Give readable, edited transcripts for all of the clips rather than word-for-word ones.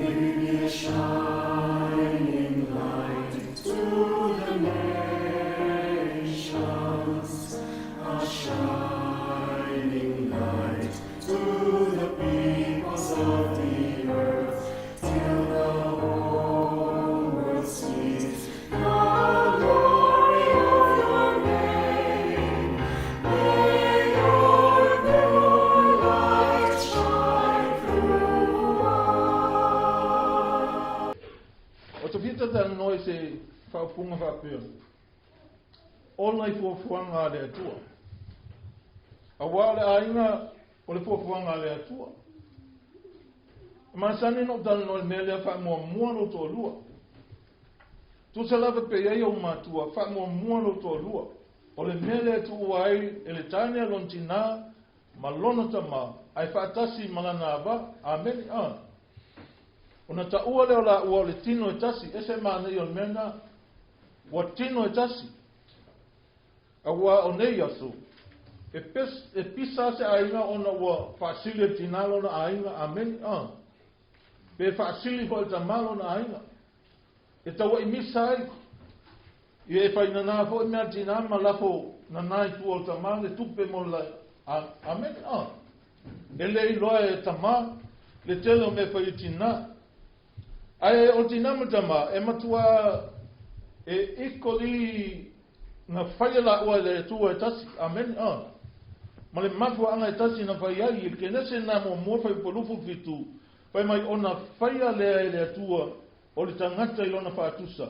May be a shining light to the nations, a shining light to the peoples of the earth, till the whole world sees the glory of your name. May your pure light shine through us. O te fia talanoa i se faaupuga faapea, Ola i fuafuaga a le Atua. Auā o le aiga o le fuafuaga a le Atua. E masani ona ou talanoa i le mea lea faamuamua lou toalua. Tusa lava pe i ai ou matua, faamuamua lou toalua. O le mea lea e tuua ai e le tane a lona tinā ma lona tamā, ae faatasi ma lana ava. Amene. A. Ona taua lea o laua o le tino e tasi, ese manaia o le mea lena. Ua tino e tasi. Auā o nei aso, e, pes, e pisa se aiga ona ua faasili e le tinā lona aiga. Amene. A. Pe faasili foi e le tamā lona aiga. E taua'i misa ai. Ia e fai nanā foi mea a le tinā ma lafo nanā i tua o le tamā le tupe mo le Amene. A. E le iloa e tamā le tele o mea e fai e tinā. Ae o le tinā ma le tamā, e matua e equally na faia laua e le Atua e tasi. Amene. A. Ma le mafuaaga e tasi na fai ai i le Kenese na muamua fuaiupu 27, fai mai ona faia lea e le Atua o le tagata i lona faatusa.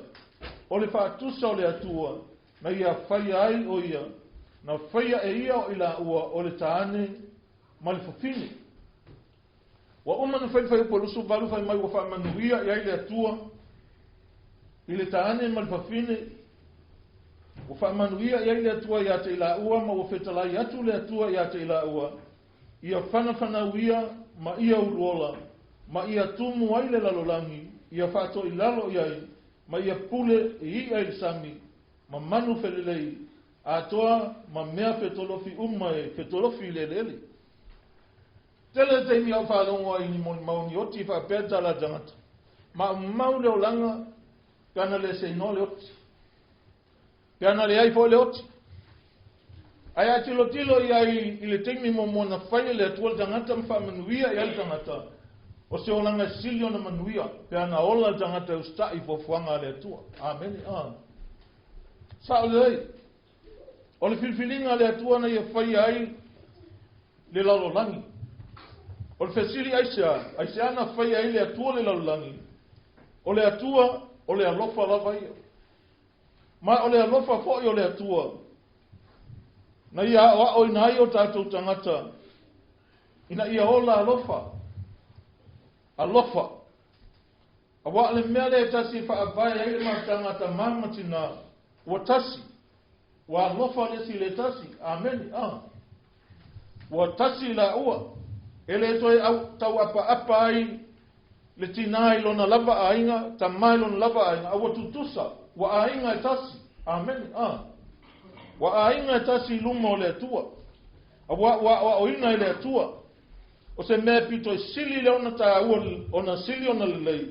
O le faatusa o le Atua na ia faia ai o ia, na faia e ia o i laua o le tāne ma le fafine. Ua uma na fai le fuaiupu 28 fai mai ua faamanuia i ai le Atua i le tāne ma le fafine, ua faamanuia i ai le Atua iā te i laua ma ua fetalai atu le Atua iā te i laua, ia fanafanauia ma ia uluola, ma ia tumu ai le lalolagi, ia faatoilalo i ai, ma ia pule i i'a i le sami, ma manu felelei, atoa ma mea fetolofi uma e fetolofi i le eleele. Tele le taimi a ou faalogo ai i ni molimau ni oti faapea le tala a le tagata, Maumau le olaga pe ana le seinoa le oti. Pe ana leai foi le oti. Ae a tilotilo i ai i le taimi muamua na fai e le Atua le tagata ma faamanuia i ai le tagata, o se olaga e sili ona manuia pe ana ola le tagata e usitai i fuafuaga a le Atua. Amene. A. Sao lelei. O le filifiliga a le Atua na ia faia ai le lalolagi. O le fesili aisea, aisea na faia ai le Atua le lalolagi? O le Atua, o le alofa lava ia. Ma o le alofa foi o le Atua na ia aoaoina ai o tatou tagata ina ia ola alofa. Alofa. Auā o le mea lea e tasi e faavae ai le mafutaga a tamā ma tinā, ua tasi, ua alofa le isi i le tasi. Amene. A. Ua tasi i laua, e le toe au, tauapaapa ai le tinā i lona lava aiga, tamā i lona lava aiga, a ua tutusa, ua aiga e tasi. Amene. A. Ua aiga e tasi i luma o le Atua. Auā ua aoaoina e le Atua. O se mea e pito i sili lea ona tāua, ona sili ona lelei,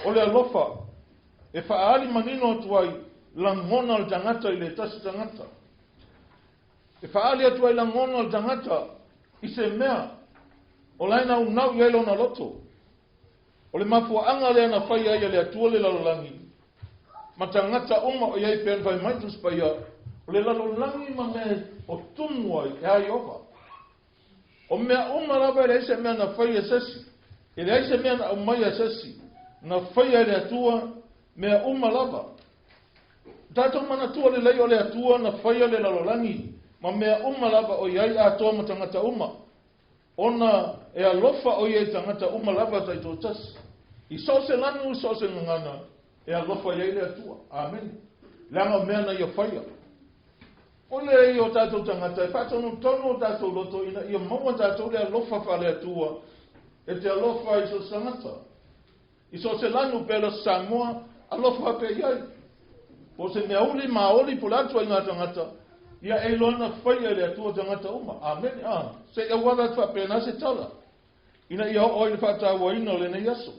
o le alofa e faaali manino atu ai lagona o le tagata i le tasi tagata. E faaali atu ai lagona o le tagata i se mea o la e naunau i ai lona loto. O le mafuaaga lea na faia ai e le Atua le lalolagi ma tagata uma o i ai pea na fai mai Tusi Paia, o le lalolagi ma mea o tumu ai e a Ieova. O mea uma lava e leai se mea na faia e sesi, e leai se mea na aumaia e sesi, na faia e le Atua mea uma lava. Tatou manatua lelei o le Atua na faia le lalolagi ma mea uma lava o i ai atoa ma tagata uma. Ona e alofa ʻo ia i tagata uma lava taitoatasi. I so o se lanu, i so o se gagana, e alofa i ai le Atua. Amene. Leaga o mea na ia faia. O le i o tatou tagata e faatonutonu o tatou loto ina ia maua tatou le alofa faale-Atua e te alofa i so o se tagata. I so o se lanu pe le o se Samoa, alofa pea i ai. Po o se mea uli ma oli po o le a ituaiga tagata, ia e iloa na faia e le Atua tagata uma. Amene. A, se i auala atu faapena se tala. ina ia oo ai le faatauaina o lenei aso.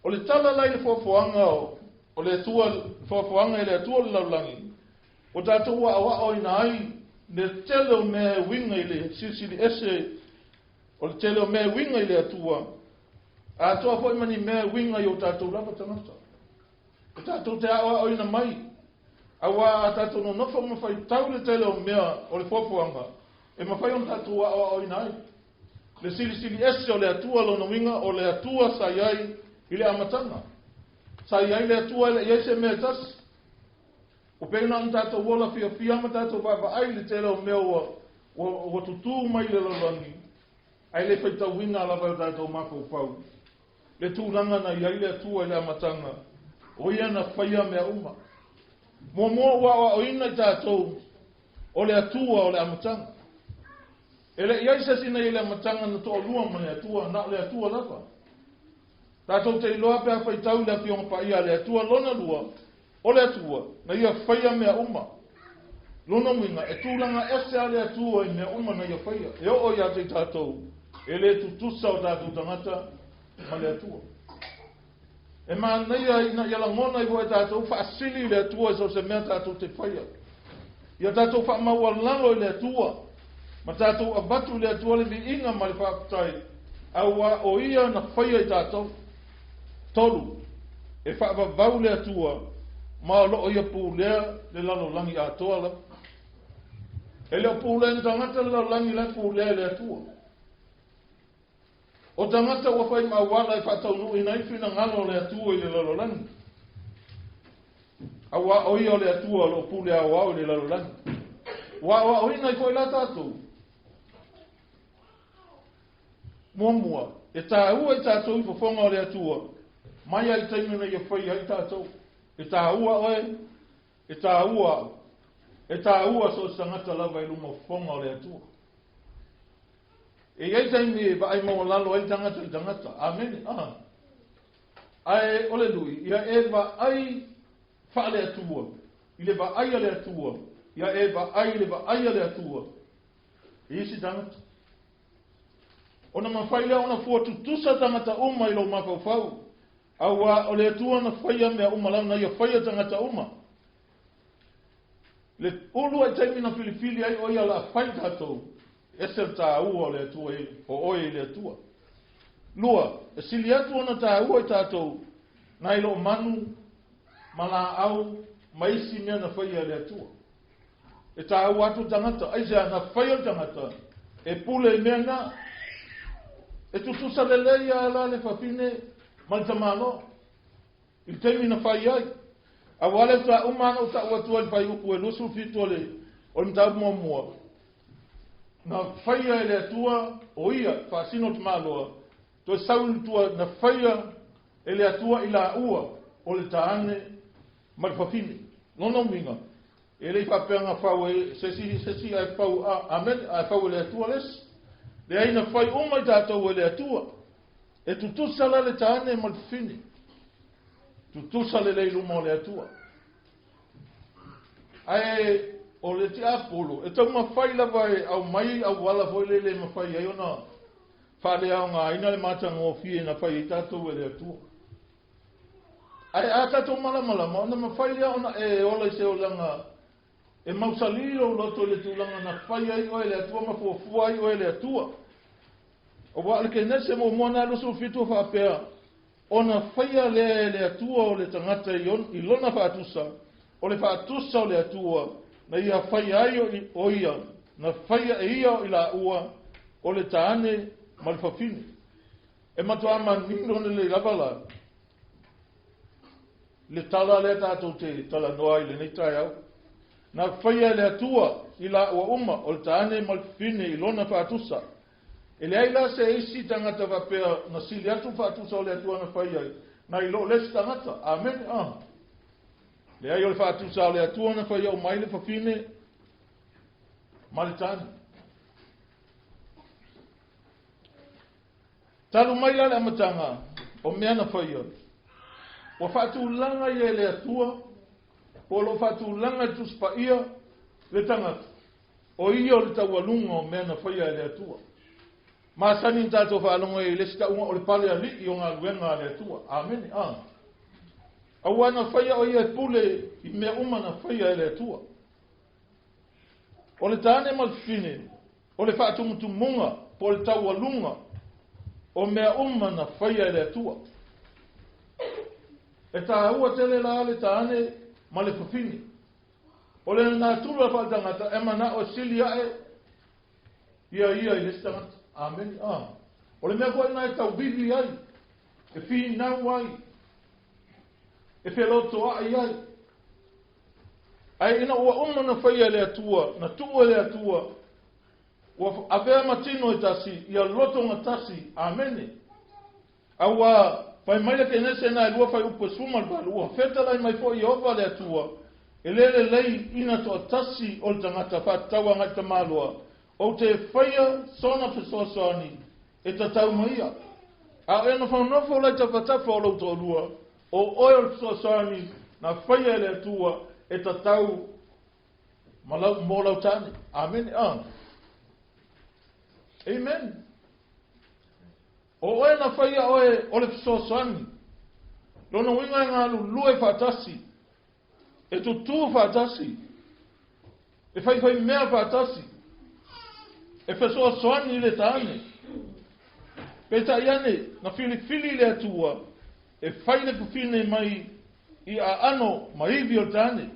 O le tala la i le foafoaga o le Atua, foafoaga e le Atua o le lalolagi, ua tatou aoaoina ai le tele o mea e uiga i le Silisili Ese, o le tele o mea e uiga i le Atua, atoa foi ma ni mea e uiga i o tatou lava tagata. E tatou te aoaoina mai, auā a tatou nonofo ma faitau le tele o mea o le foafoaga, e mafai ona tatou aoaoina ai. Le Silisili Ese o le Atua lona uiga o le Atua sa i ai i le amataga. Sa i ai le Atua e le i i ai se mea e tasi. Ua pei ona tatou ola fiafia ma tatou vaavaai i le tele o mea ua tutū mai i le lalolagi, ae le faitauina lava e o tatou mafaufau le tulaga na i ai le Atua i le amataga, o ia na faia mea uma. Muamua ua aoaoina i tatou o le Atua o le amataga. E le i ai se isi na i ai i le amataga na toalua ma le Atua, na o le Atua lava. Tatou te iloa pe a faitau i le Afioga Paia a le Atua lona lua, o le Atua, na ia faia mea uma. Lona uiga, e tulaga ese lava le Atua i mea uma na ia faia. E oo ia te i tatou, e le tutusa o tatou tagata ma le Atua. E manaia ina ia lagona ai foi e tatou faasili i le Atua i so o se mea tatou te faia. Ia tatou faamaualalo i le Atua ma tatou avatu i le Atua le viiga ma le faafetai, auā o Ia na faia i tatou. 3, E faavavau le Atua ma o lo o Ia pulea le lalolagi atoa lava. E le o pulea e ni tagata le lalolagi, la e pulea e le Atua. O tagata ua fai ma auala e faataunuuina ai le finagalo o le Atua i le lalolagi, auā o Ia o le Atua o lo o pule aoao i le lalolagi. Ua aoaoina ai foi la tatou. Muamua, e taua i tatou i fofoga o le Atua, mai lava i taimi na Ia faia ai tatou. E taua oe, e taua au, e taua so o se tagata lava i luma o fofoga o le Atua. E i ai taimi e vaai maualalo ai le tagata i tagata. Amene. Ah. Ae o le lui, ia e vaai faale-Atua, i le vaai a le Atua, ia e vaai i le vaai a le Atua i isi tagata. Ona mafai lea ona fua tutusa tagata uma i lou mafaufau, auā o le Atua na faia mea uma lava, na Ia faia tagata uma. Le ulu ai taimi na filifili ai o ia la fai tatou, ese le taua o le Atua o oe i le Atua. Lua, e sili atu ona taua i tatou nai lo manu ma laau ma isi mea na faia e le Atua. E taua atu le tagata, aisea na faia le tagata e pule i mea na. E tutusa lelei lava la le fafine ma le tamaloa i le taimi na fai ai. Auā le faatoa uma lava ona ou tau atu ai i le fuaiupu e 27 o le o le mataupu muamua, na faia e le Atua o ia, faasino le tamaloa, toe sau i tua, na faia e le Atua i laua o le tāne ma le fafine. Lona uiga, e le i faapea na fau e se isi se isi ae fau, amene, ae fau e le Atua le isi. Leai, na fai uma i tatou e le Atua. E tutusa la le tāne ma le fafine. Tutusa lelei i luma o le Atua. Ae o le tiapolo, e taumafai lava e aumai auala foi lele e mafai ai ona faaleaogaina le matagofie na fai ai tatou e le Atua. Ae a tatou malamalama, ona mafai lea ona e ola i se olaga e mausali lou loto i le tulaga na fai ai oe e le Atua ma fuafua ai oe e le Atua. Aua o le Kenese muamua na 27 faapea, ona faia lea e le Atua o le tagata i lona faatusa, o le faatusa o le Atua na ia faia ai o ia, na faia e ia o i laua o le tāne ma le fafine. E matuā manino lelei lava la le tala lea tatou te talanoa ai i lenei taeao. Na faia e le Atua i laua uma o le tāne ma le fafine i lona faatusa. E leai la se isi tagata faapea na sili atu le faatusa o le Atua na fai ai, nai lo le isi tagata. Amene. Ah. Leai, o le faatusa o le Atua na faia uma ai le fafine ma le tāne. Talu mai la le amataga o mea na faia, ua faatulaga ia e le Atua, po o lo o faatulaga i le Tusi Paia le tagata, o ia o le taualuga o mea na faia e le Atua. Masani na tatou faalogo ai i le isi tauga o le pale alii o galuega a le Atua. Amene. A. Aua na faia o ia e pule i mea uma na faia e le Atua. O le tane ma le fafine, o le faatumutumuga po o le taualuga o mea uma na faia e le Atua. E tāua tele la le tane ma le fafine. O le natura faaletagata e manao e sili ae ia ia i le isi tagata. Amene. A. O le mea foi na e tauvivi ai, e finau ai, e felotoai ai. Ae ina ua uma na faia e le Atua, na tuu e le Atua, ua avea ma tino e tasi, ia loto gatasi. Amene. Auā, fai mai le Kenese na e 2 fuaiupu e 18, ua fetalai mai foi Ieova le Atua, e lē lelei ina toatasi o le tagata faatatau agai tamāloa, ou te faia sona fesoasoani e tatau ma ia. A o e nofonofo la i tafatafa o lou toalua, o oe o le fesoasoani na faia e le Atua e tatau ma lau, mo lau tane. Amene. A. Amen. O oe na faia oe o le fesoasoani. Lona uiga e galulue faatasi, e tutū faatasi, e faifai mea faatasi, e fesoasoani i le tane. Peitai ane, na filifili le Atua e fai le fafine mai i aano ma ivi o le tane.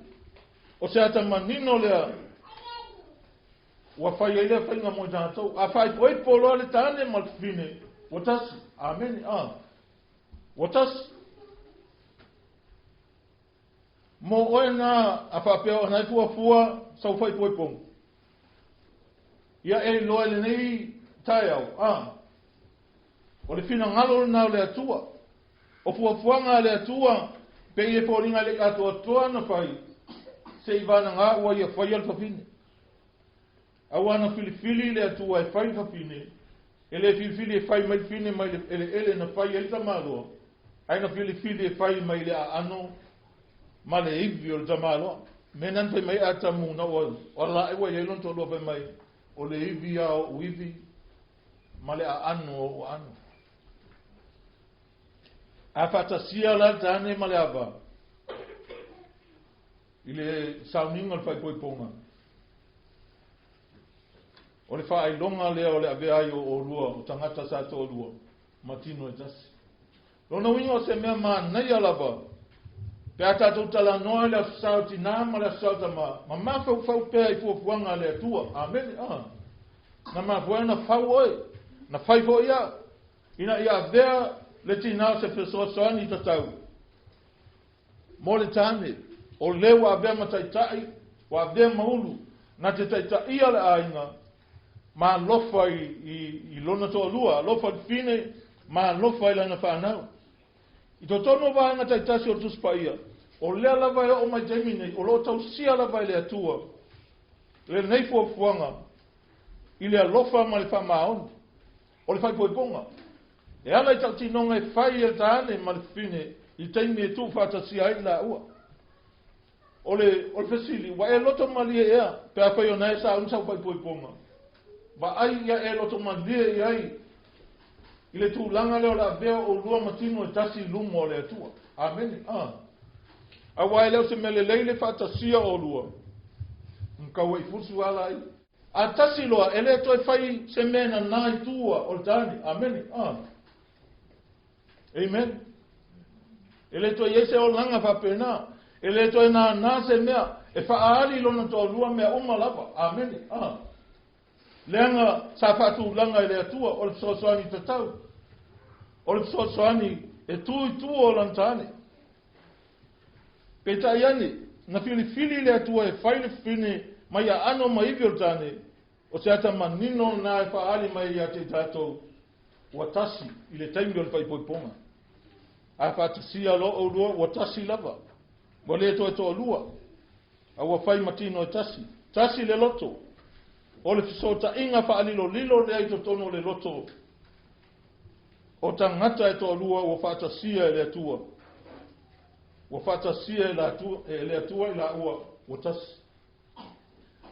O se ata manino lea ua fai ai lea faiga mo i tatou. A faaipoipo loa le tane ma le fafine, ua tasi. Amene. A. Ua tasi. Mo oe na a faapea o nai fuafua sau faaipoipoga. Ia e iloa i lenei taeao. A. O le finagalo lena o le Atua. O fuafuaga a le Atua pe i e foliga e le i atoatoa na fai, se i vanagā ua ia faia le fafine. Auā na filifili le Atua e fai le fafine, e le filifili e fai mai le fine mai le eleele na fai ai le tamāloa, ae na filifili e fai mai le aano ma le ivi o le tamāloa. Mea na fai mai Atamu na ua ala ae ua i ai lona toalua fai mai, o le ivi a oʻu ivi ma le aano o oʻu aano. A faatasia la le tane ma le ava i le sauniga o le faaipoipoga, o le faailoga lea o le avea ai o olua o tagata sa toalua ma tino e tasi. Lona uiga o se mea manaia lava pe a tatou talanoa i le aso Sa o tinā ma le aso Sa o tamā, ma mafaufau pea i fuafuaga a le Atua. Amene. A. Na mafua ai ona fau oe, na fai foi au, ina ia avea le tinā o se fesoasoani tatau mo le tane, o le ua avea ma taitai, ua avea ma ulu, na te taitaia le aiga, ma alofa i lona toalua, alofa i le fine, ma alofa i lana fanau. I totonu o vaega taitasi o le Tusi Paia, o lea lava e oo mai taimi nei, o lo o tausia lava e le Atua lenei fuafuaga i le alofa ma le faamaoni o le faaipoipoga. E ala i tautinoga e fai e le tane ma le fafine i taimi e tuufaatasia ai laua. O le, o le fesili, ua e loto malie ea pe afai o na e sauni sau faaipoipoga? Vaai ia e loto malie i ai i le tulaga lea o le avea o oulua ma tino e tasi i luma o le Atua. Amene. A. Auā e le o se mea lelei le faatasia o oulua. Tau ai fusu ala ai. A tasi loa, e le toe fai se mea nanā i tua o le tane. Amene. A. Amen. E le toe i ai se olaga faapena. E le toe nānā se mea e faaali i lona toalua mea uma lava. Amene. A. Leaga sa faatulaga e le Atua o le fesoasoani tatau. O le fesoasoani e tu i tua o lana tane. Peitai ane, na filifili le Atua e fai le fafine mai aano ma ivi o le tane, o se ata manino lena e faaali mai ia te i tatou ua tasi i le taimi o le faaipoipoga. A faatasia loa oulua ua tasi lava, ua le toe toalua, a ua fai ma tino e tasi. Tasi le loto. O le fesootaiga faalilolilo lea i totonu o le loto o tagata e toalua ua faatasia e le Atua. Ua faatasia e le Atua i laua ua tasi.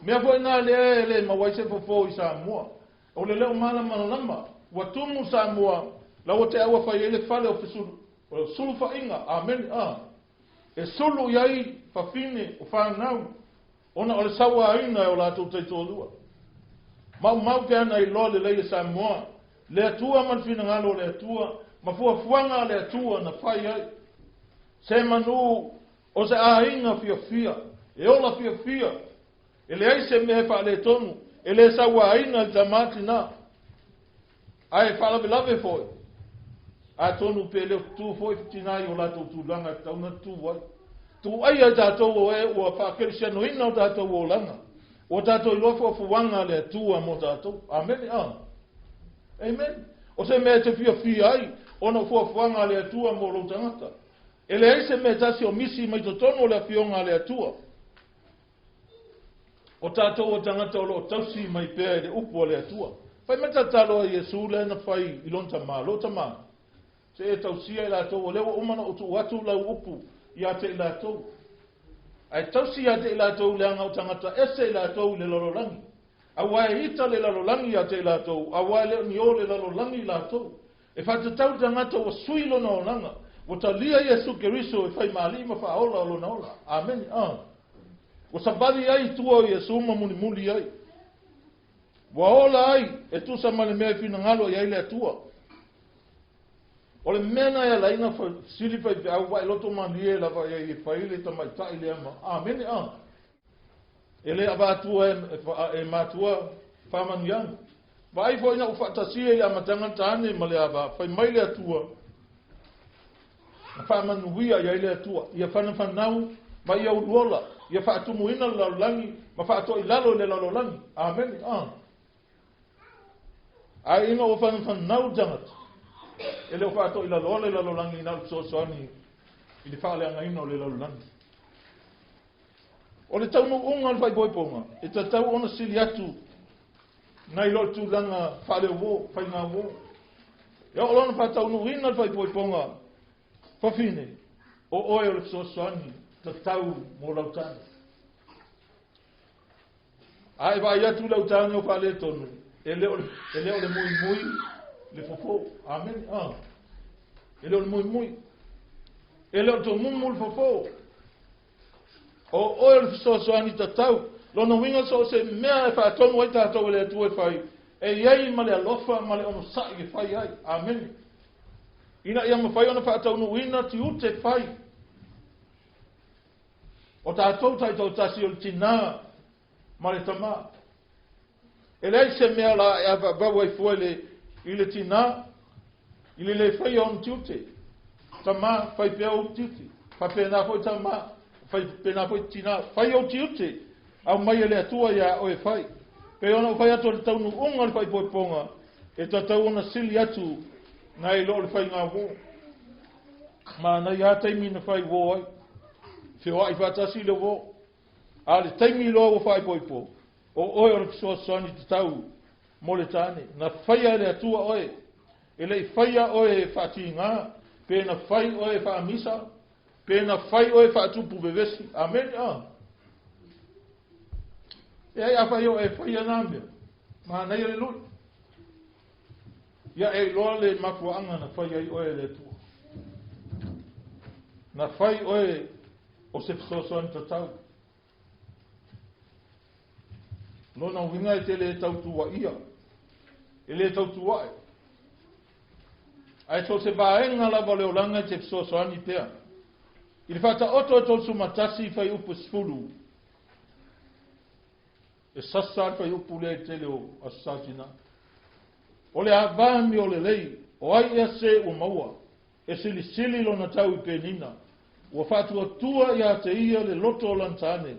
Mea foi nā lea e le maua ai se fofo i Samoa. O le leo malamalama. Ua tumu Samoa, la ua te aua fai ai le fale o fesulu, o sulufa'iga, amene a. E sulu i ai fafine o fanau, ona o le sauāina e o latou taitoalua. Maumau pe ana iloa lelei e Samoa le Atua ma le finagalo o le Atua ma fuafuaga a le Atua na fai ai. Se manu o se aiga fiafia, e ola fiafia, e leai se mea e faaletonu, e lē sauāina i le tamā tinā. Ae faalavelave foi, atonu pe le o tutū foi tinā i o latou tulaga e tatau ona tutū ai. Tu'aia i tatou o e ua faakerisianoina o tatou olaga, ua tatou iloa fuafuaga a le Atua mo tatou. Amene a. Amen. O se mea e te fiafia ai, ona o fuafuaga a le Atua mo lou tagata. E leai se mea e tasi o misi mai totonu o le afioga a le Atua. O tatou o tagata o loo tausi mai pea i le upu a le Atua. Fai mai tatalo a Iesu lea na fai i lona tamā, lou tamā, se e tausia i latou, o lea ua uma ona ou tuu atu lau upu ia te i latou. Ae tausi ia te i latou leaga o tagata ese i latou i le lalolagi. Auā e ita le lalolagi ia te i latou, auā e le o ni o le lalolagi i latou. E faatatau le tagata ua sui lona olaga, ua talia Iesu Keriso e fai ma Alii ma Faaola o lona ola. Amene. A. Ua savali ai i tua o Iesu ma mulimuli ai. Ua ola ai e tusa ma le mea e finagalo i ai le Atua. O le mea na e ala ai ona fesili faifeau ua e loto malie lava i ai e fai le tamaitai lea ma. Amene. A. E le avatua e matua faamanuiaga. Vaai foi ina ua faatasia i le amataga le tāne ma le ava, fai mai le Atua, na faamanuia i ai le Atua, ia fanafanau ma ia uluola, ia faatumuina le lalolagi ma faatoilalo i le lalolagi. Amene. A. Ae ina ua fanafanau le tagata, e le o faatoilaloa le lalolagi na o le fesoasoani i le faaleagaina o le lalolagi. O le taunuuga o le faaipoipoga, e tatau ona sili atu nai lo le tulaga faale-uō, faigauō. E oo loa ona faataunuuina le faaipoipoga fafine, o oe o le fesoasoani tatau mo lau tane. A e vaai atu i lau tane o faaletonu, e le o le, e le o le muimui le fofo. Amene. Ah. E le o le muimui. E le o le tomumu le fofo. O oe o le fesoasoani tatau. Lona uiga so o se mea e faatonu ai tatou e le Atua e fai, e i ai ma le alofa ma le onosa'i e fai ai. Amene. Ina ia mafai ona faataunuuina tiute fai. O tatou taitoatasi o le tinā ma le tamā. E leai se mea la e avaavau ai fua i le, i le tinā, i le le faia o ona tiute. Tamā, fai pea ou tiute. Faapena foi tamā, faapena foi tinā, fai ou tiute, aumai e le Atua iā oe e fai. Pei ona ou fai atu o le taunuuga o le faaipoipoga, e tatau ona sili atu nai lo le faiga uō. Manaia lava taimi na fai uō ai. Feoai faatasi le uō. A o le taimi loa ua faaipoipo, o oe o le fesoasoani tatau mo le tāne. Na faia e le Atua oe, e le i faia oe e faatigā, pe na fai oe e faamisa, pe na fai oe e faatupu vevesi. Amene a. Leai, afai o e faia na mea, manaia le lui. Ia e iloa le mafuaaga na fai ai oe e le Atua. Na fai oe o se fesoasoani tatau. Lona uiga e te le tautuaia, e le tautuae. Ae so o se vaega lava o le olaga e te fesoasoani pea. I le Faataoto e 31 fuaiupu 10, e sasa le fuaiupu lea i le tele o Aso Sa Tinā. O le ava amiolelei, o ai ea se ua maua, e silisili lona tau i Penina, ua faatuatua ia te ia le loto o lana tāne,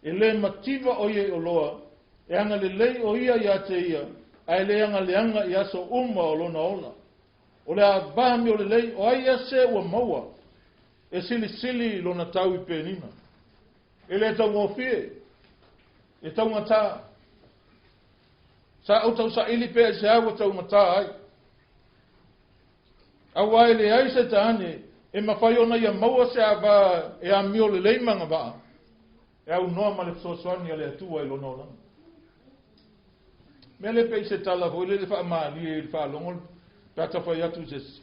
e lē mativa o ia i oloa, e agalelei o ia ia te ia, ae le agaleaga i aso uma o lona ola. O le ava amiolelei, o ai ea se ua maua, e silisili lona tau i Penina. E le taugofie, e taugatā. Sa ou tausaili pea i se au e taugatā ai. Auā e leai se tāne e mafai ona ia maua se ava e amio lelei ma agavaa, e aunoa ma le fesoasoani a le Atua i lona olaga. Mea lea pei se tala foi lele faamalie i le faalogo pe a tafai atu i se isi.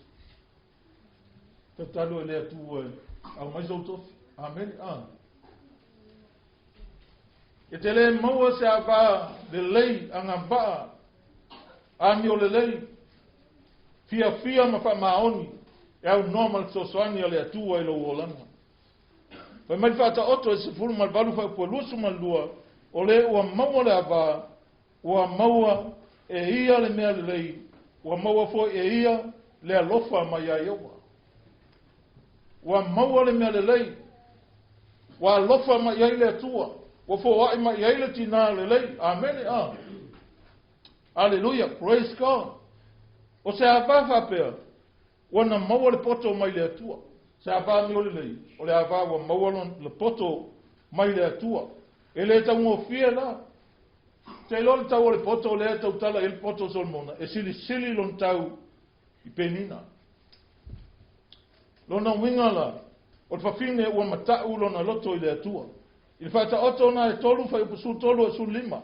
Tatalo i le Atua e aumai sou tofi. Amene. Ah. E te le maua se avā lelei agavaa amio lelei fiafia ma faamaoni e aunoa ma le fesoasoani a le Atua i lou olaga. Fai mai le Faataoto e 18 faaupu e 22, o le ua maua le avā, ua maua e ia le mea lelei, ua maua foi e ia le alofa mai ia Ieova. Ua maua le mea lelei, ua alofa mai ai le Atua, ua foai mai ai le tinā lelei. Amene. A. Aleluia. Praise God. O se avā faapea, ua na maua le poto mai le Atua. Se avā amio lelei, o le avā ua maua le poto mai le Atua. E le taugofie la. Te iloa le tau o le poto lea e tautala i ai le poto o Solomona, e silisili lona tau i penina. Lona uiga la, o le fafine ua matau lona loto i le Atua. I le Faataoto na e 3 fuaiupu 13 e 15,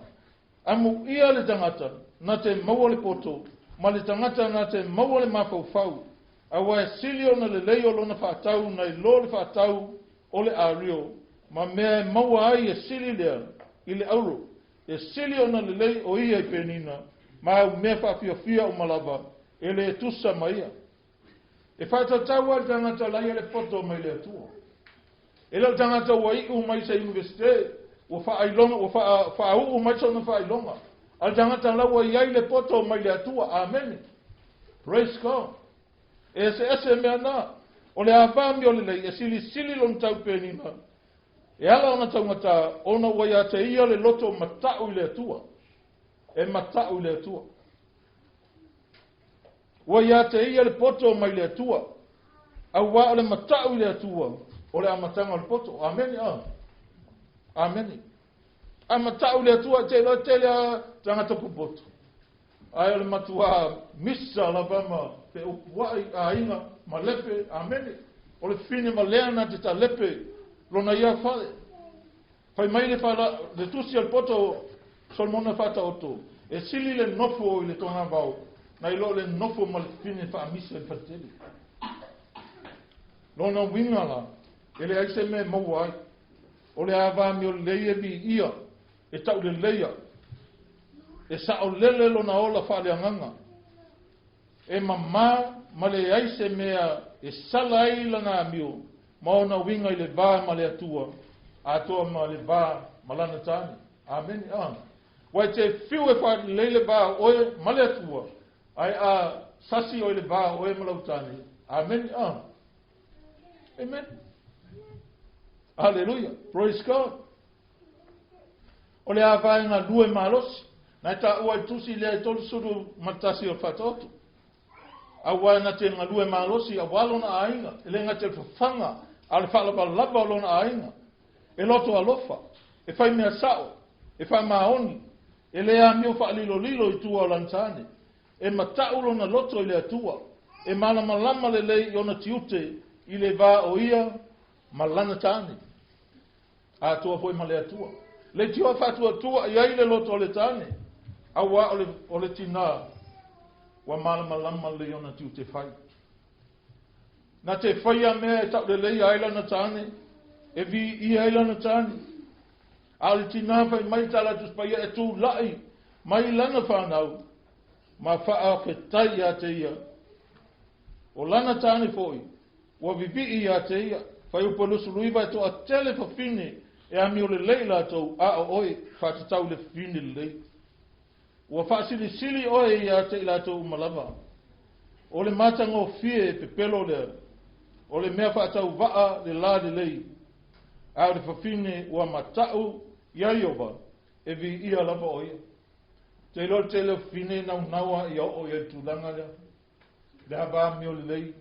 amuia le tagata na te maua le poto ma le tagata na te maua le mafaufau, aua e sili ona lelei o lona faatau nai lo le faatau o le ario, ma mea e maua ai e sili lea i le auro, e sili ona lelei o ia i penina, ma au mea faafiafia uma lava, e le tusa ma ia. E faatatau lava le tagata la ia le poto mai le Atua. E le o le tagata ua iu mai se Universite, ua faailoga, ua faauu mai sona faailoga. A le tagata la ua i ai le poto mai le Atua. Amene. Praise God. E eseese mea na. O le avami o lelei, e silisili lona tau penina. E ala ona taugata, ona ua ia te ia le loto matau i le Atua. E matau i le Atua. Ua ia te ia le poto mai le Atua. Auā o le matau i le Atua, o le amataga o le poto. Amene. A. Amene. A matau i le Atua, te iloa tele a tagata popoto. Ae o le matuā misa lava ma feupuai aiga ma lepe. Amene. O le fine valea na te talepe lona ia fale. Fai mai le, fala, le tusi a le poto Solomona Faataoto, e sili le nofo i le togavao, nai lo le nofo ma le fine faamisa i le faletele. Lona uiga la, e leai se mea e maua ai. O le avamio lelei e viia, e tauleleia, e saolele lona ola faaleagaga, e mamā ma leai se mea e sala ai lana amio ma ona uiga i le va ma le Atua, atoa ma le va ma lana tāne. Amene. A. Ua e te fiu e faalelei le va o oe ma le Atua, ae a sasi oe le va o oe ma lau tāne. Amene. A. Amen. Hallelujah. Praise God. O le ava e galue malosi. Na e taua i tusi lea e 31 o le Faataoto. Auā na te galue malosi auā lona aiga, e le gata i le fafaga, a o le faalavalava o lona aiga. E loto alofa, e fai mea sao, e faamaoni, e le amio faalilolilo i tua o lana tane. E matau lona loto i le Atua, e malamalama lelei i ona tiute i le va o ia ma lana tane. Atoa foi ma le Atua. Leitioa faatuatua i ai le loto o le tane, auā o le, o le tinā ua malamalama lelei ona tiute fai. Na te faia mea e tauleleia ai lana tane, e viia ai lana tane. A o le tinā fai mai tala Tusi Paia e tula'i mai lana whanau, ma faafetai ia te ia. O lana tane foi, Ua vivii ia te ia, fuaiupu e 29 e toatele fafine e amio lelei latou, a o oe, faatatau i le fafine lelei. Ua faasilisili oe ia te i latou uma lava. O le matagofie e pepelo lea, o le mea faatauvaa le la lelei, a o le fafine ua matau ia Ieova, e viia lava o ia. Te iloa le tele o fafine e naunau a ia oo i ai le tulaga lea. Le ava amio lelei.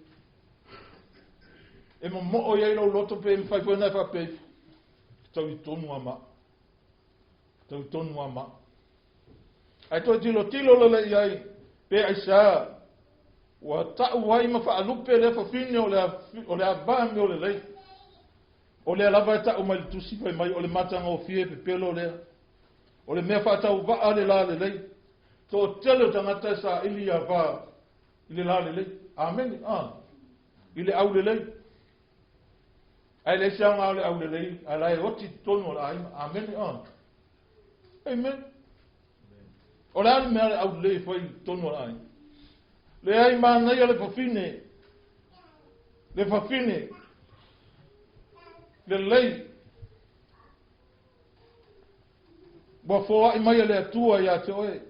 E momoo i ai lou loto pe mafai foi ona e faapea ifo. Fetaui tonu a ma. Fetaui tonu a ma. Ae toe tilotilo lele i ai pe aisea ua ta'u ai ma faalupe lea fafine o le, o le ava amio lelei. O lea lava e ta'u mai le tusi fai mai o le matagofie pepelo lea. O le mea faatauvaa le la lelei. Toatele o tagata e saili avā i le lalelei. Amene. A. I le aulelei. Ae leai se aoga o le aulelei, ae la e oti i totonu o le aiga. Amene. A. Amen. O le a le mea le aulelei e fai i totonu o le aiga? Leai, manaia le fafine, le fafine lelei ua foai mai e le Atua ia te oe.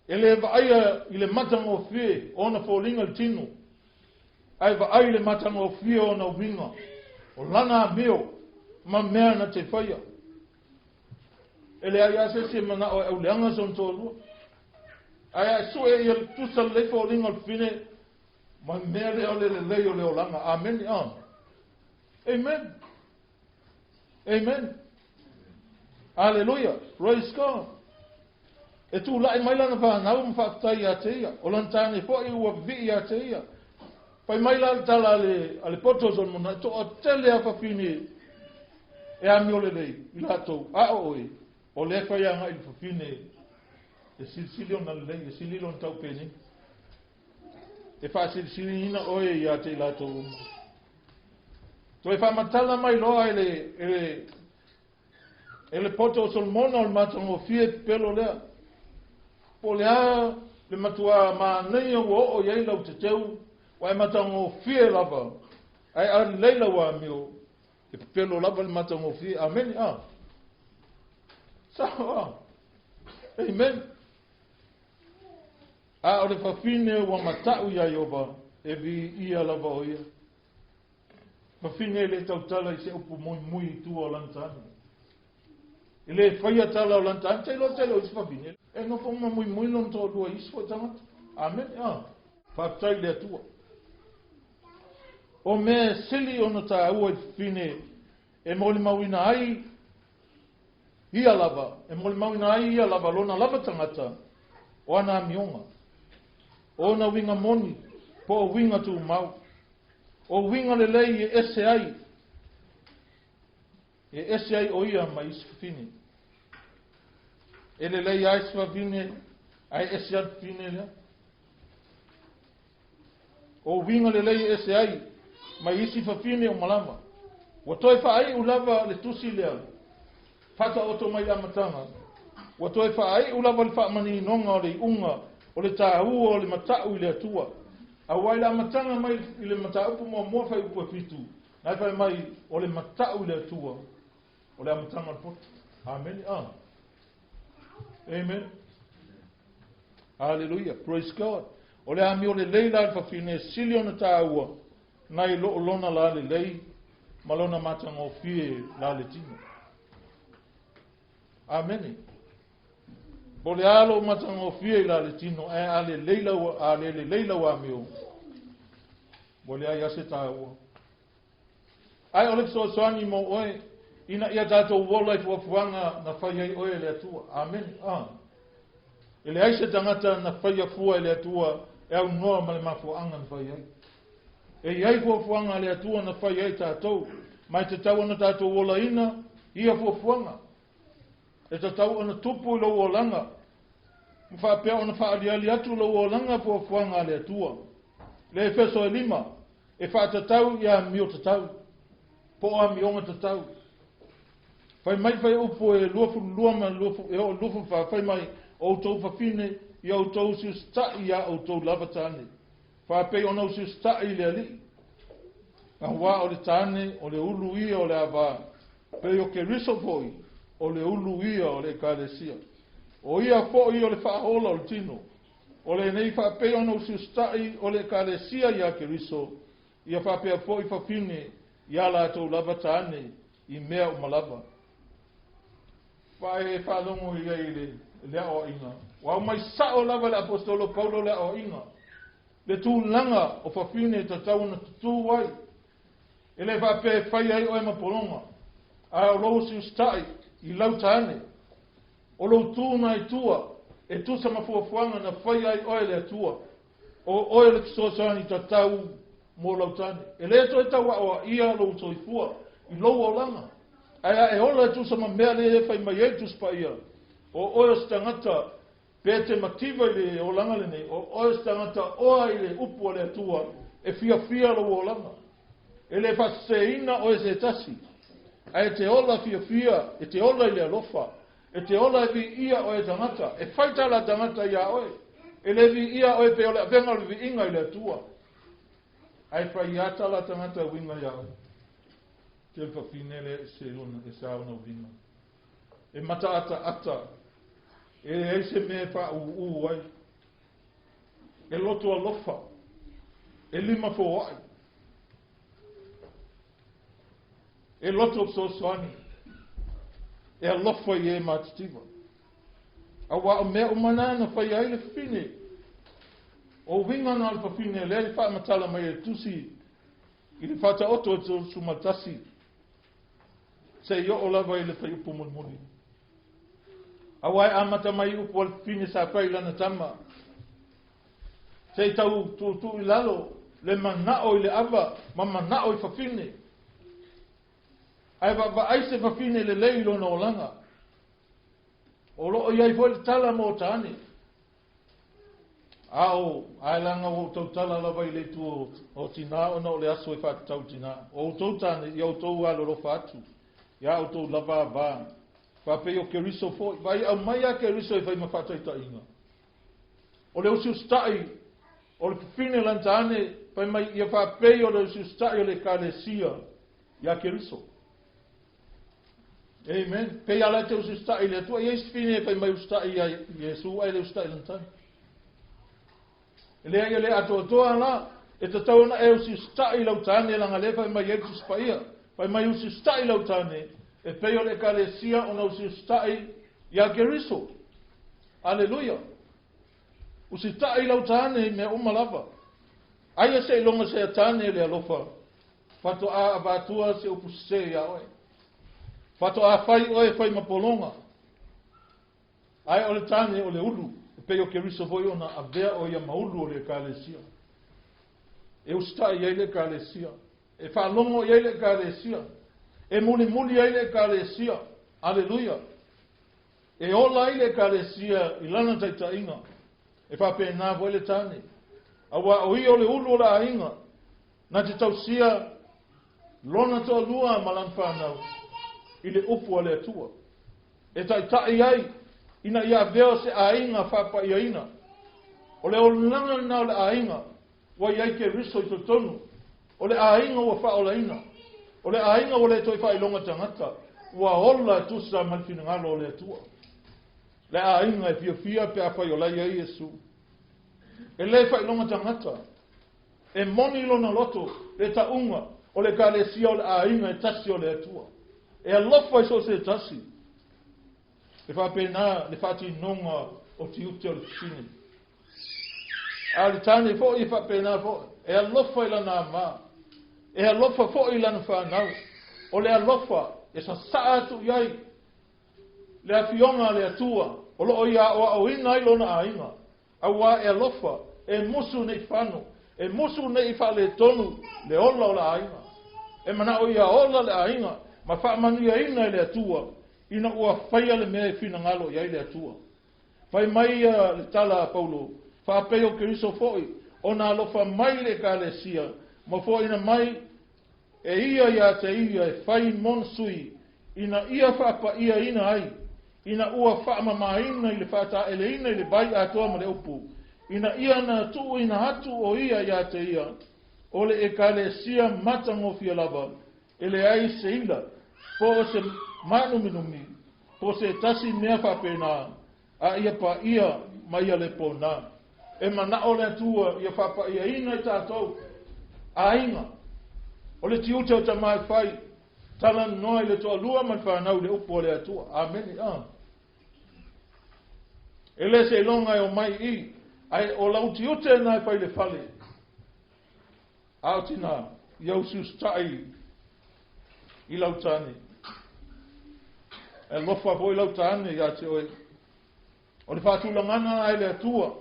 E le vaaia i le matagofie o ona foliga le tino, ae vaai i le matagofie o ona uiga, o lana amio ma mea na te faia. E leai lava se isi e manao e auleaga sona toalua. Ae a e sue ia tusa lelei foliga o le fafine, ma mea lea o le lelei o le olaga. Amene. Amen. Amen. Aleluia. Praise God. E tulai mai lana fanau ma faafetai ia te ia. O lana tāne foi ua vivii ia te ia. Fai mai la le tala a le poto o Solomona, e toatele a fafine e amio lelei i latou, a o oe, o lea e fai agai i le fafine e silisili ona lelei, e sili lona tau penina. E faasilisiliina oe ia te i latou uma. Toe faamatala mai loa e le, e le, e le poto o Solomona o le matagofie pepelo lea. Po o le a le matuā manaia ua oo i ai lau teteu, ua e matagofie lava, ae a lelei lau amio, e pepelo lava le matagofie. Amene, a. Sao, a. Amen. A o le fafine ua mata'u iā Ieova, e viia lava o ia. Fafine e le tautala i se upu muimui i tua o lana tāne. E le faia tala o lana tāne, tailoa tele o isi fafine. E nofo ma muimui lona toalua i isi foi tagata. Amene. A. Faafetai i le Atua. O mea e sili ona tāua i fafine e molimauina ai Ia lava, e molimauina ai ia lava lona lava tagata o ana amioga, o ona uiga moni, po o uiga tumau, o uiga lelei e ese ai, e ese ai o ia mai isi fafine. E lelei lava isi fafine, ae ese lava le fafine lea. O uiga lelei e ese ai mai isi fafine o malama. Ua toe faaiu lava le tusi lea, faataoto mai le amataga. Ua toe faaiu lava le faamaninoga o le iuga o le tāua o le mata'u i le Atua. Aua i le amataga mai i le mataupu muamua fuaiupu e 7, na e fai mai o le mata'u i le Atua o le amataga o le poto. Amene. Ah. Amen. Hallelujah. Praise God. O le amio lelei la le fafine e sili ona tāua nai loo lona la lelei ma lona matagofie la le tino. Amene. Po le a lou matagofie i la le tino, ae a lelei lau, a le lelei lau amio, ua leai lava se tāua. Ae o le fesoasoani mo oe, ina ia tatou ola i fuafuaga na fai ai oe e le Atua. Amene. A. E leai se tagata na faia fua e le Atua e aunoa ma le mafuaaga na fai ai. E i ai fuafuaga a le Atua na fai ai tatou, ma e tatau ona tatou olaina ia fuafuaga. E tatau ona tupu i lou olaga, ma faapea ona faaaliali atu lou olaga fuafuaga a le Atua. Le Efeso e 5, e faatatau i amio tatau, po o amioga tatau. Fai mai fuaiupu e 22 ma e oo 24, fai mai, o outou fafine, ia outou usiusita'i iā outou lava tāne, faapei ona usiusita'i i le Alii. Auā o le tāne, o le ulu ia o le avā, pei o Keriso foi, o le ulu ia o le Ekalesia. O ia foi o le faaola o le tino. O lenei faapei ona usiusita'i o le Ekalesia iā Keriso, ia faapea foi fafine iā latou lava tāne i mea uma lava. Vaai e faalogo i ai i le, le aoaiga. Ua aumai sao lava le Aposetolo Paulo le aoaiga, le tulaga o fafine e tatau ona tutū ai. E le faapea e fai ai oe ma pologa, a o lou usiusita'i i lau tāne, o lou tū na i tua, e tusa ma fuafuaga na faia ai oe e le Atua. O oe le fesoasoani tatau mo lau tāne. E le toe tau aoaia lou soifua i lou olaga, ae a e ola e tusa ma mea lea e fai mai ai le Tusi Paia, o oe o se tagata. Pe e te mativa i le olaga lenei, o oe o se tagata oa i le upu a le Atua, e fiafia lou olaga. E le faaseseina oe e se tasi, ae e te ola fiafia, e te ola i le alofa, e te ola e viia oe e tagata, e fai tala a tagata iā oe. E le viia oe pei o le avega o le viiga i le Atua, ae fai lava tala a tagata e uiga iā oe. Te le fafine lea e ese lona, e sa ona uiga. E mataataata, e leai se mea e faaūū ai. E loto alofa, e limafoaʻi, e loto fesoasoani, e alofa i e matitiva. Auā o mea uma na na faia ai le fafine. O uiga na o le fafine lea i faamatala mai e le Tusi i le Faataoto e 31 seia oo lava i le fuaiupu mulimuli. Aua e amata mai i upu a le fafine sa fai i lana tama, se i tau tuutuu i lalo le manao i le ava ma manao i fafine. Ae vaavaai se fafine lelei i lona olaga. O lo o i ai foi le tala mo tane. A o, ae leaga ua ou tautala lava i le itu o tinā ona o le aso e faatatau i tinā. O outou tane, ia outou alolofa atu iā outou lava ava, faapei o Keriso foi. Vaai, aumai lava Keriso e fai ma faataitaiga. O le usiusitaʻi o le fafine lana tane, fai mai ia faapei o le usiusitaʻi o le Ekalesia iā Keriso. Amen. Pei lava la e te usiusitaʻi i le Atua. E i ai isi fafine e fai mai usitai ia Iesu ae le usitai i lana tane. E leai e le atoatoa la. E tatau ona e usiusitaʻi i lau tane leaga lea e fai mai ai le Tusi Paia. Fai mai usiusitaʻi i lau tane e pei o le Ekalesia ona usiusitaʻi ia Keriso. Aleluia. Usitaʻi i lau tane i mea uma lava. Aia seiloga sea tane le alofa Faatoa avatua se upu sese iā oe. Faatoa fai oe e fai ma pologa. Ae o le tane o le ulu, e pei o Keriso foi ona avea o ia ma ulu o le Ekalesia. E usitai ai le Ekalesia. E faalogo i ai le Ekalesia. E mulimuli ai le Ekalesia. Aleluia! E ola ai le Ekalesia i lana taitaiga. E faapena foi le tane. Aua o ia o le ulu o le aiga. Na te tausia lona toalua ma lana fanau i le upu a le Atua, e taitai ai ina ia avea o se aiga faapaiaina. O le olaga lena o le aiga ua i ai Keriso i totonu, o le aiga ua faaolaina, o le aiga ua le toe faailoga tagata, ua ola e tusa ma le finagalo o le Atua. Le aiga e fiafia pe afai o la e i ai Iesu. E le faailoga tagata. E moni lona loto, le tauga o le Ekalesia o le aiga e tasi o le Atua. E alofa i so o se tasi. E faapena le faatinoga o tiute o le fafine. A o le tane foi e faapena foi, e alofa i lana ama, e alofa foi i lana fanau. O le alofa e sasaa atu i ai le Afioga a le Atua o lo o ia aoaoina ai lona aiga. Auā e alofa, e musu ne i fano, e musu ne i faaletonu le ola o le aiga. E manaʻo ia ola le aiga ma faamanuiaina e le Atua ina ua faia le mea e finagalo i ai le Atua. Fai mai ia le tala a Paulo, Faapei o Keriso foi ona alofa mai i le Ekalesia ma foaina mai e ia iā te ia e fai mona sui ina ia faapaiaina ai, ina ua faamamaina i le faataeleina i le vai atoa ma le upu, ina ia na tuuina atu o ia iā te ia, o le Ekalesia matagofie lava, e leai se ila, po o se mānuminumi, po o se tasi mea faapena, a ia paia ma ia le pona. E manaʻo le Atua ia faapaiaina i tatou aiga. O le tiute o tama e fai, talanoa i le toalua ma le fanau i le upu a le Atua. Amene. A. E le seiloga e omai i i, ae o lau tiute na e fai i le fale. A o tinā, ia usiusitaʻi i lau tane. E alofa foi lau tane iā te oe. O le faatulagaga a e le Atua,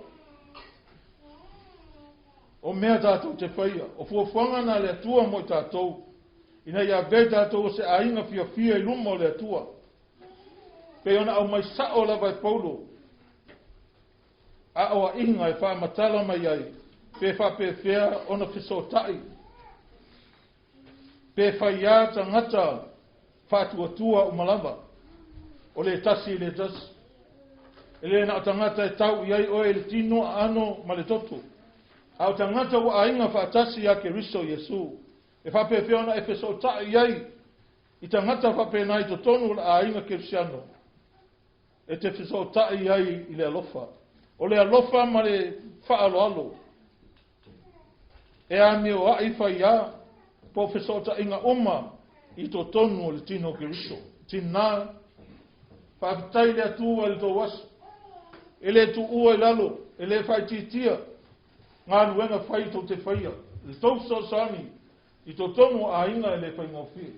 o mea tatou te faia, o fuafuaga na a le Atua mo i tatou, ina ia avea i tatou o se aiga fiafia i luma o le Atua. Pei ona aumai sao lava e Paulo. Aoaiga e faamatala mai ai pe faapefea ona fesootai pe faiā tagata faatuatua uma lava o le tasi i le tasi. E le na o tagata e tau i ai oe i le tino, aano ma le toto, a o tagata ua aiga faatasi ia Keriso Iesu. E faapefea ona e fesootai ai i tagata faapena i totonu o le aiga kerisiano? E te fesootai ai i le alofa. O le alofa ma le faaaloalo e amioai faiā po o fesootaiga uma i totonu o le tino o Keriso. Tinā, faafetai i le Atua i le tou aso. E le tuua i lalo, e le faaitiitia galuega fai tou te faia. Le tou fesoasoani i totonu o aiga e le faigofie.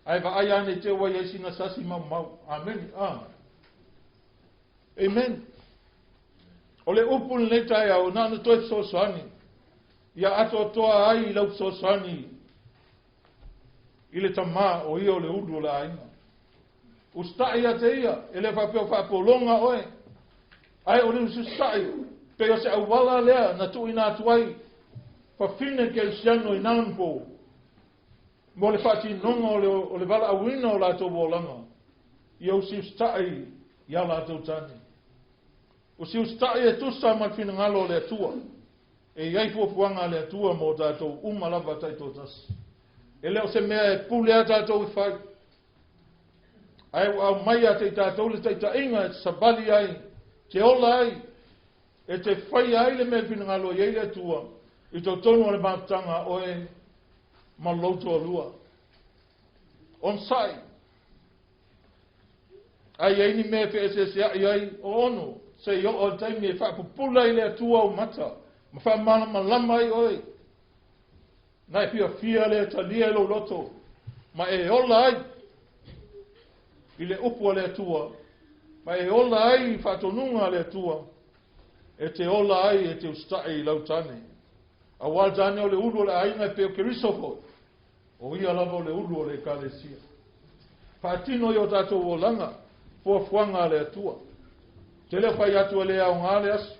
Ae vaai ane i te i ua i ai sina sasi maumau. Amene. Ah. Amen. O le upu lenei taeao, na ona toe fesoasoani. Ia atoatoa ai i lau fesoasoani i le tamā o ia o le ulu o le aiga. Usitai ia te ia, e le faapea o faapologa oe, ae o le usitai, pei o se auala lea na tuuina atu ai fafine kerisiano i naanapo mo le faatinoga o le valaauina o latou olaga, ia usiusitai ia latou tane. Usiusitai e tusa ma le finagalo o le Atua. E i ai fuafuaga a le Atua mo tatou uma lava taitoatasi. E le o se mea e pule a tatou e fai, ae ua aumai ia te i tatou le taitaiga e savali ai, te ola ai, e te faia ai le mea e finagalo i ai le Atua i totonu o le mafutaga a oe ma lou toalua. Onosai, a i ai ni mea e feeseeseai ai o ono, se i oo i le taimi e faapupula ai le Atua ou mata ma faamalamalama ai oe, na e fiafia lea e talia i lou loto ma e ola ai i le upu a le Atua, ma e ola ai i faatonuga a le Atua, e te ola ai e te usitai i lau tane. Auā le tane o le ulu o le aiga e pei o Keriso foi, o ia lava o le ulu o le Ekalesia. Faatino i o tatou olaga fuafuaga a le Atua. Te le o fai atu e le aoga le aso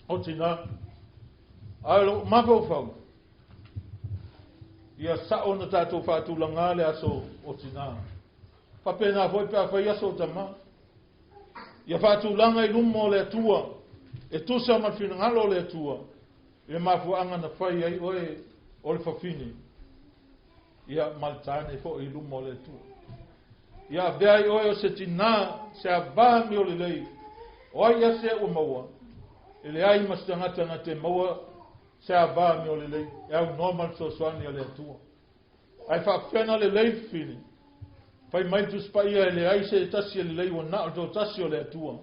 o tinā, ae o lou mafaufau, ia sao ona tatou faatulagā le aso o tinā. Faapena foi pe a fai aso o tamā. Ia faatulaga i luma o le Atua, e tusa ma le finagalo o le Atua, i le mafuaaga na fai ai oe o le fafine, ia ma le tane foi i luma o le Atua. Ia avea ai oe o se tinā, se avā miolelei, o ai ia sea ua maua, e leai ma se tagata na te maua se avā miolelei, e aunoa ma le fesoasoani a le Atua. Ae faafena lelei fafine, fai mai le Tusi Paia e leai se tasi e lelei ua na o le toatasi o le Atua.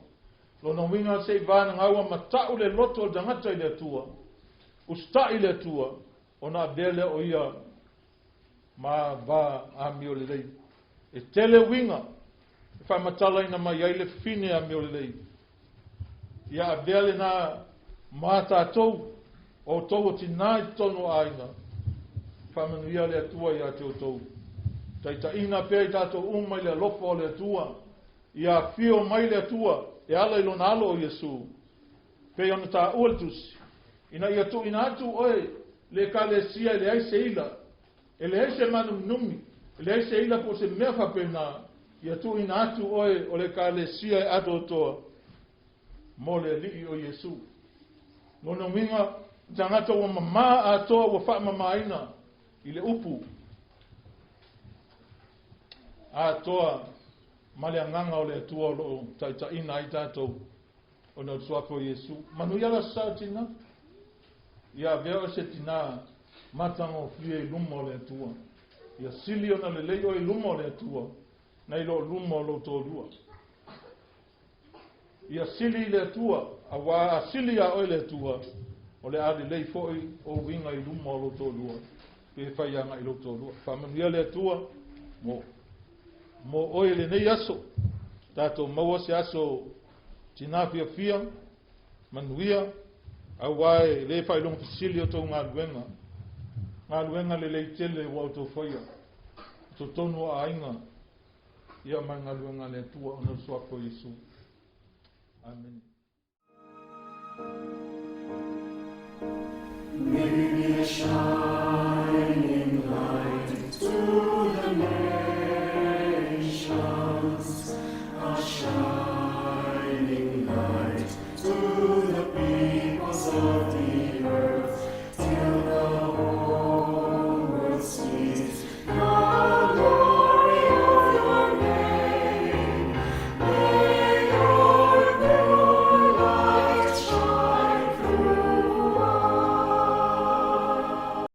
Lona uiga se i vanagaua ma ta'u le loto o le tagata i le Atua, usitai i le Atua, ona avea lea o ia ma va amiolelei. E tele uiga e faamatalaina mai ai le fafine amiolelei. Ia avea lena ma tatou, o outou o tinā i totonu o aiga, faamanuia le Atua ia te outou. Taitaiina pea i tatou uma i le alofa o le Atua, ia afio mai le Atua e ala i lona alo o Iesu, pei ona taua le Tusi, ina ia tuuina atu oe le Ekalesia e leai se ila, e leai se mānuminumi, e leai se ila po o se mea faapena, ia tuuina atu oe o le Ekalesia e atoatoa mo le Alii o Iesu. Lona uiga, tagata ua mamā atoa ua faamamaina i le upu atoa ma le agaga o le Atua o lo o taitaiina ai tatou ona o le suafa o Iesu. Manuia le aso sa o tinā. Ia avea oe se tinā matagofie i luma o le Atua. Ia sili ona lelei oe i luma o le Atua nai lo luma o lou toalua. Ia sili i le Atua, auā a sili iā oe le Atua, o le a lelei foi ou uiga i luma o lou toalua, pe fai agai i lou toalua. Faamanuia le Atua mo mo oe i lenei aso. Tatou maua se aso tinā fiafia, manuia, auā e le faailoga fesili o tou galuega, galuega lelei tele ua outou faia i totonu o aiga, ia ma le galuega a le Atua ona o le suafa o Iesu. Amene. May we be a shining